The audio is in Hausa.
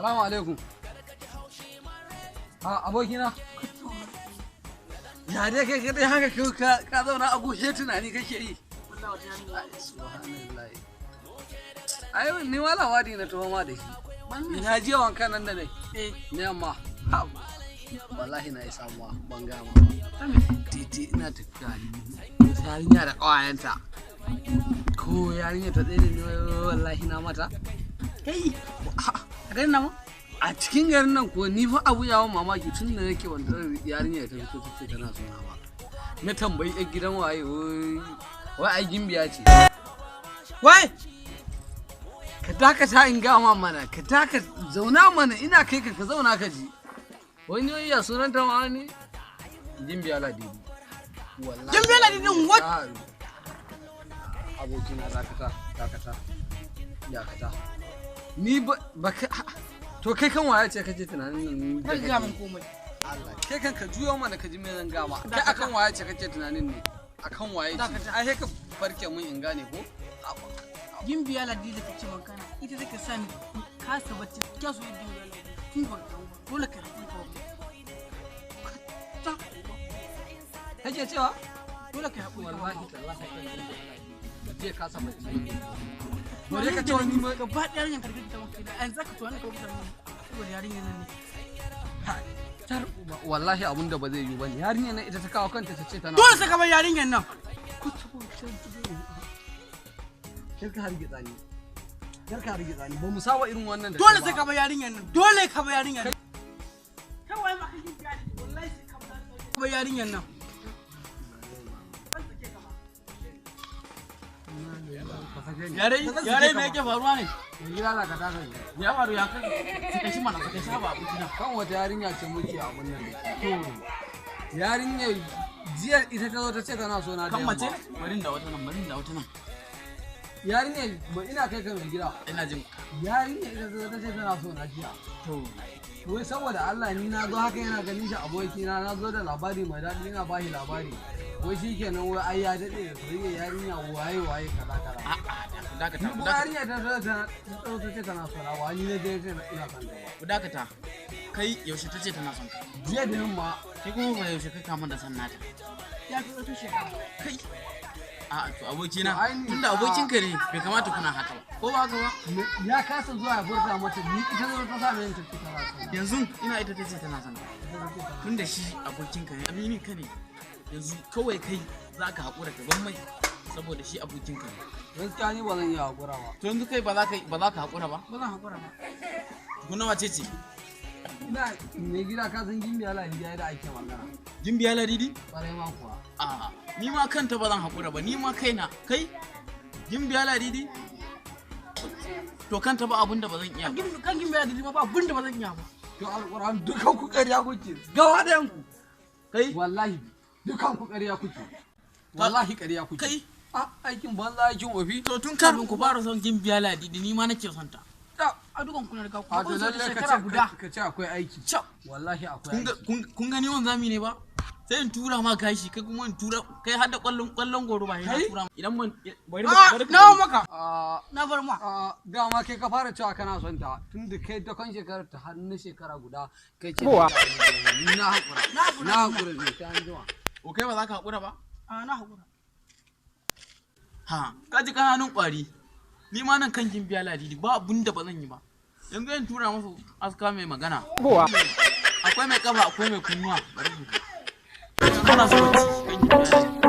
Salamu alaikum. A abokina. Ya dai kai kadai haka ka zauna a gushe tunani kake yi. Subhanallah. Ai ni ma labari na taho ma da shi. Ina je wankan nan da nai. Ne amma. Wallahi na yi samuwa ban gama ba. Titi ina tafiya yarinya da ƙawayenta. Ko yarinya ta tsaye da ni, wallahi na mata. Kai, a garin nan? A cikin garin nan kuwa, ni fa abu yawon mamaki, tun da nake wanda yarinya ta fito ta ce tana sona ba. Na tambayi yan gidan waye, wai ai Gimbiya ce. Wai! Ka dakata in gama mana, ka daka zauna mana, ina kai ka ka zauna ka ji. Wani yoyi ya sunan ta ma ne? Gimbiya Ladidi. Wallahi. Gimbiya Ladidi, what? Abokina, dakata, dakata. Dakata. Ni ba ka to kai kan waye ce kake tunanin Kar da ga min kake? komai. Allah, kai kan ka juyo mana ka ji me zan gama. Kai akan waye ce kake tunanin ne? Akan waye ce? Dakata. Ai sai ka farke mun in gane ko? Gimbiya Ladidi da kace magana, ita take sa ni kasa bacci. Kya so Gimbiya Ladidi. Tun ba ka ba. Dole ka hakuri ka ba. Ta. Kake cewa? Dole ka hakuri ka ba. Wallahi tallahi kan Gimbiya Ladidi. Je ka sa bacci. Bare ka ce wani ma Gaba ɗaya yarinyar karfi ta maka da an zaka tuwa ka wuce mun. Saboda yarinyar nan ne. Tar wallahi abun da ba zai yiwu bane. Yarinyar nan ita ta kawo kanta ta ce tana. Dole sai ka bar yarinyar nan. Kar ka hargitsa ni. Kar ka hargitsa ni. Ba mu saba irin wannan da Dole kai sai ba. ka bar yarinyar nan. Dole ka bar yarinyar nan. Kawai ma ka Gimbiya Ladidi, wallahi sai ka bar yarinyar nan. Ban sake ka ba. Yare yare, me yake faruwa ne? Mai gida, za ka taka ni. Ya faru ya kai? Saka shi mana, saka shi ba abokina. Kan wata yarinya ce muke abun nan. To yarinya jiya ita ta zo ta ce tana so na da Kan yamma. mace? Bari da wata nan, bari da wata nan. Yarinya ba ina kai ka, mai gida. Ina jin. Yarinya ita ta zo ta ce tana so na jiya. To. Wai saboda Allah, ni na zo haka yana ganin shi abokina, na zo da labari mai daɗi, ina ba shi labari. Wai shi kenan, wai ai ya daɗe da soyayya yarinya, waye waye, kaza kaza. A'a, dakata, Ni kuma dakata. yarinya ta zo ta ce tana so na ba, ni na je ce ina son ta ba. Ku dakata. Kai, yaushe ta ce tana son ka? Jiya da yamma. Kai kuma ba yaushe kai kama da san nata? Ya fi wata shekara. Kai. A'a, to abokina, To, ai ni- tunda abokinka ne bai kamata kuna haka ba. Ko ba haka ba? Ya kasa zuwa ya furta mata, ni ita zo ta same ni ta ce tana so na. Yanzu ina ita ta ce tana son ka. Ita ta ce tana Tunda shi abokinka ne, aminin ka ne. Yanzu kawai kai za ka haƙura ka ban mai saboda shi abokinka ne. Gaskiya ni ba zan iya haƙura ba. To yanzu kai ba za ka haƙura ba? Ba zan hakura ba. Tukuna wace ce? Ina mai gida, ka san Gimbiya Ladidi da ake magana. Gimbiya Ladidi? Ƙwarai ma kuwa. A'a, ni ma kanta ba zan haƙura ba, ni ma kaina. Kai, Gimbiya Ladidi? To kanta ba abun da ba zan iya ba. Kan Gimbiya Ladidi ma ba abin da ba zan iya ba. To alƙur'an dukan ku ƙarya kuke. Gaba ɗayan ku. Kai, Wallahi dukan ku ƙarya kuke. Wallahi ƙarya kuke. kai, A aikin banza aikin ofi. To tun kafin ku fara son Gimbiya Ladidi, ni ma nake son ta. A dukan kuna riga ku. A to Kun so lalle ka shekara ce guda. ka ce akwai aiki. Cap. Wallahi akwai Kun ga aiki. kun gani wanzami ne ba? Sai in tura ma gashi, kai kuma in tura kai har da kwallon kwallon goro ba sai na Kai? tura ma. Idan ban bari Ah, bari ka na gani. maka. A Na bar ma. a dama kai ka fara cewa kana son ta tun da kai dakon shekarar ta har na shekara guda kai ce ni na haƙura. Na haƙura ne ta anjima. O kai ba za ka haƙura ba? A na hakura. Ha, ka ji kananun ƙwari. Ni ma nan kan Gimbiya Ladidi ba abun da ba zan yi ba. Yanzu in tura musu aska mai magana. Akwai mai kafa, akwai mai kunnuwa. Bari ku. Kana so bacci kan Gimbiya Ladidi.